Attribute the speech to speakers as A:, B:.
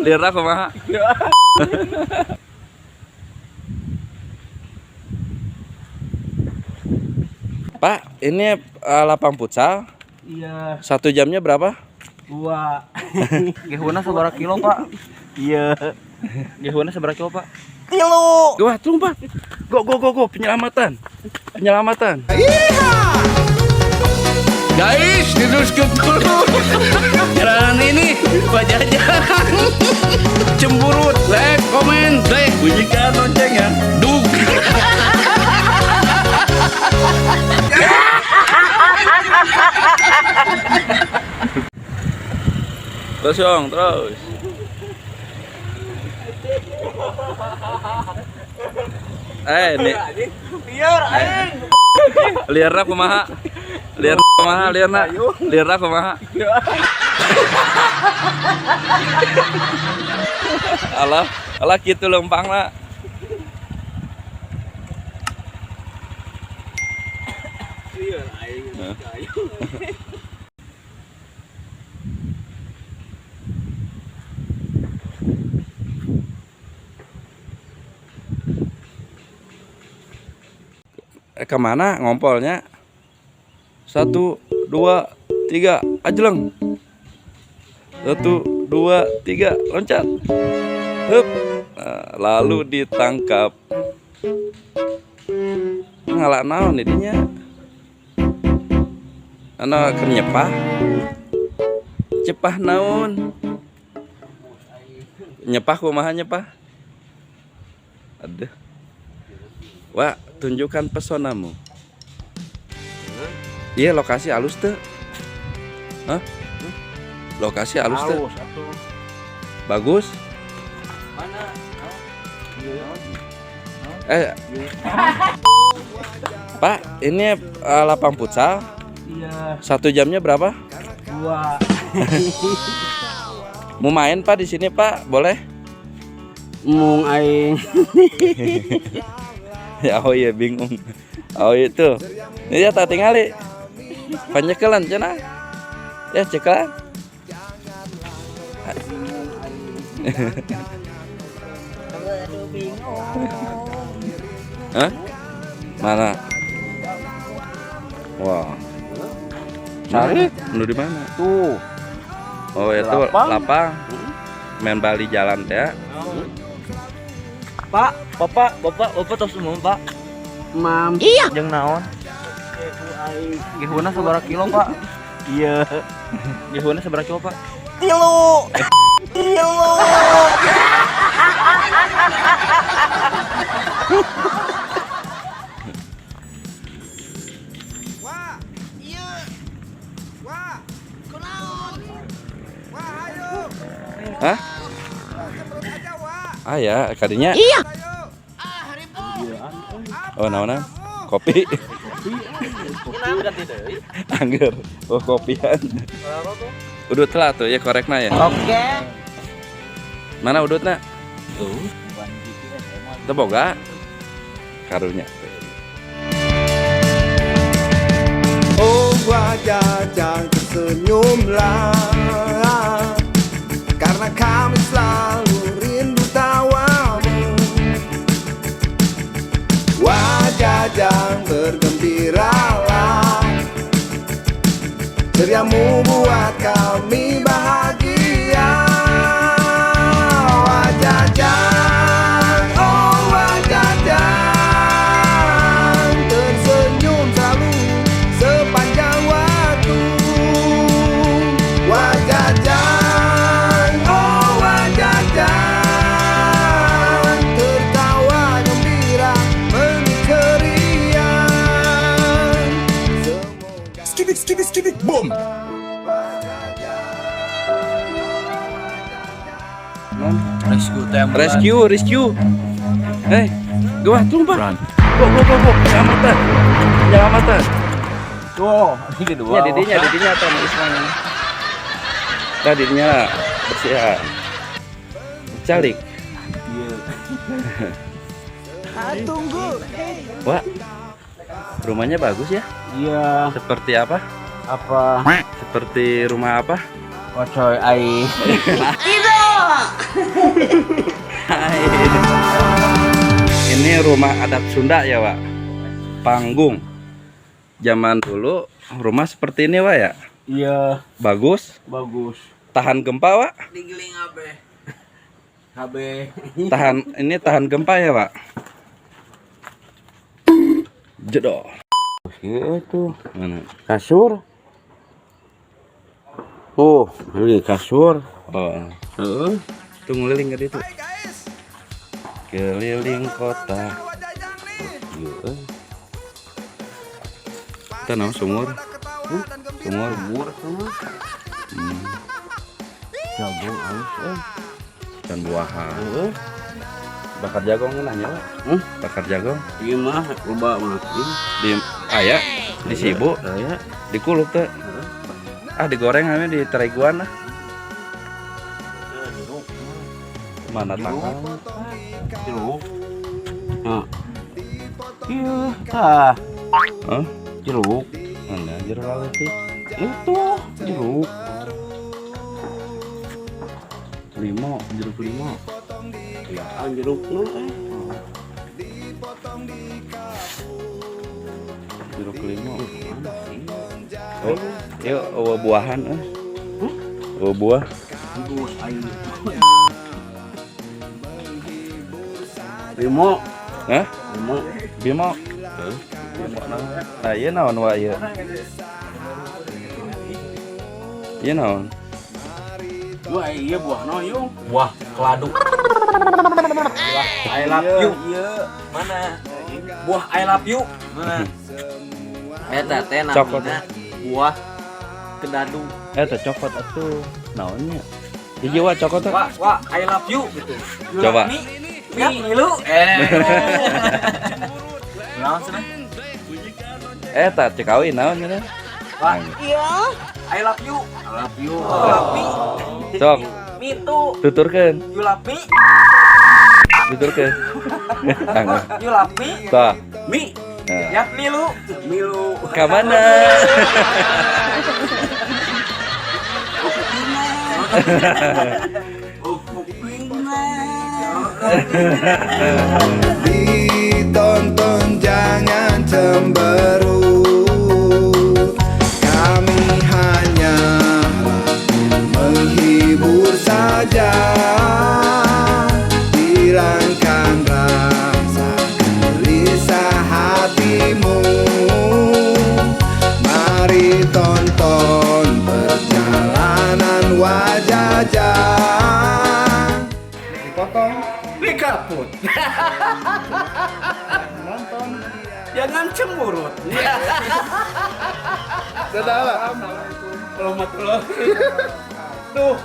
A: Lieur kumaha? Pak, ini lapang futsal.
B: Iya.
A: Satu jamnya berapa?
B: Dua.
C: Gehuna sabaraha kilo, Pak?
B: Iya.
C: Gehuna sabaraha kilo, Pak?
B: Tilu.
A: Wah, lompat. Go go go go, penyelamatan. Penyelamatan. Guys, diteruskan dulu. Jalan ini Pak Jajang. Cemburut, like, komen, like, bunyikan loncengnya. Dug. Terus dong, terus. Eh, ini
B: Lieur aing.
A: Liarna kumaha? Liarna kumaha? Liarna? Liarna kumaha? Alah, alah kitu leumpangna.
B: Lieur aing.
A: Kemana ngompolnya? Satu, dua, tiga, ajleng. Satu, dua, tiga, loncat. Hup. Nah, lalu ditangkap. Ngalak naon didinya? Anu keur nyepah. Cepah naon? Nyepah kumaha nyepah? Aduh. Wah, tunjukkan pesonamu. Iya, lokasi alus tuh. Hah? Lokasi alus tuh.
B: Halus atuh.
A: Bagus.
C: Mana?
A: Eh. Pak, ini lapang futsal.
B: Iya.
A: Satu jamnya berapa?
B: Dua.
A: Mau main Pak di sini Pak? Boleh?
B: Mung aing.
A: Ya, oh iya bingung. Oh itu. Ini ya tak tingali. Panyekelan cenah. Ya cekelan. Hah? Mana? Wah.
B: Cari.
A: Lu di mana?
B: Tuh.
A: Oh, itu
B: Lapang.
A: lapang. Main Bali jalan ya.
C: Pak, Bapak, Bapak, Bapak tos umum, Pak.
B: Mam. Iya.
C: Jeung naon? Gehuna sabaraha kilo, Pak?
B: Iya.
C: Gehuna sabaraha kilo, Pak?
B: Tilu. Tilu.
D: Wah, iya. Wah, kunaon? Wah, ayo.
A: Hah?
D: Cemberut aja, Wah.
A: Ah ya, kadinya.
D: Ayo. Ah, ribu.
A: Oh, naonan? Kopi.
C: Ganti deui.
A: Angger. Oh, kopian. Udut lah tuh ya korekna ya.
B: Oke.
A: Mana udutna?
C: Tuh.
A: Teu boga. Karunya.
D: Oh, wajah tersenyumlah, karena kami selalu rindu tawamu. Wajah jangan bergembiralah, ceriamu buat kami bahagia. Wajah jangan, oh wajah jangan, tersenyum selalu sepanjang waktu. Wajah jangan, oh wajah jangan, tertawa gembira penuh ceria. Semoga
E: Skibidi skibidi skibidi boom.
C: Rescue teh.
A: Rescue, rescue. Hei, gua tumpah. Go go go go, penyelamatan. Penyelamatan.
B: Tuh, ini dua.
A: Ya didinya, didinya atau Ismanya. Nah, didinya bersihan. Calik.
B: Iya.
D: Tunggu.
A: Wah. Rumahnya bagus ya.
B: Iya.
A: Seperti apa?
B: Apa?
A: Seperti rumah apa?
B: Kocoy aing.
F: Tidak.
A: Rumah adat Sunda ya, Pak. Panggung. Zaman dulu rumah seperti ini, Pak, ya.
B: Iya,
A: Bagus,
B: bagus.
A: Tahan gempa, Pak.
C: Digiling AB.
B: KB.
A: Tahan, ini tahan gempa ya, Pak. Jedor.
B: Itu
A: Mana?
B: Kasur. Oh, ini kasur.
A: Oh,
B: Heeh.
A: itu ngeliling ke itu.
D: Hai guys,
A: Keliling kota.
D: Wak Jajang nih.
B: Iya.
A: Kita naon, sumur?
D: Pada ketawa dan gembira.
A: Sumur.
B: Sumur sama. Jagung halus eh.
A: Dan buahan.
B: Heeh.
A: Bakar jagung nanya, Pak.
B: Hmm?
A: Bakar jagung
B: Ieu mah loba mah.
A: Di aya di Sibu,
B: Aya.
A: Dikulup teh. Ah, digoreng namanya di teriguan lah. Mana tanggal?
B: Jeruk. Nah. Iya, tah.
A: Hah?
B: Jeruk.
A: Mana jeruk sih?
B: Itu jeruk.
A: Limo, jeruk limo.
B: Ya, jeruk nu eh.
A: Jeruk limo. Oh, yuk, oh, buahan eh. Oh, buah.
B: Bagus aing. Limo,
A: Hah?
B: Limo.
A: Bimo. Bimo naon? Nah, ieu naon wa ieu? Ieu naon?
B: Wah, iya buah no yung.
C: Buah keladu. Buah I love you.
B: Iya.
C: Mana? Buah I love you. Mana? Eta teh
A: Cokot.
C: namina buah kedadu.
A: Eh, teh cokot atuh. Naonnya? Hiji wa cokot teh.
C: Wah, wah, I love you gitu. You
A: Coba.
C: love me? Ya, milu. Eh. Naon cenah?
A: Eh, tah cek awi naon cenah?
C: Wah, iya. I love you.
B: I love you.
C: You love me.
A: Sok,
C: Me too.
A: Tuturkeun,
C: You love me.
A: Tuturkeun.
C: You love me.
A: Tah.
C: Me.
A: Nah.
C: Ya, milu.
B: Milu.
A: Ka mana?
B: Oh, kupingna.
D: Ditonton jangan cemberut. Kami hanya menghibur saja. Hilangkan rasa gelisah hatimu. Mari tonton perjalanan Wa Jajang. Dipotong.
B: Dikaput. Jangan cemberut.
D: Dadah lah.
B: Warahmatullahi. Tuh.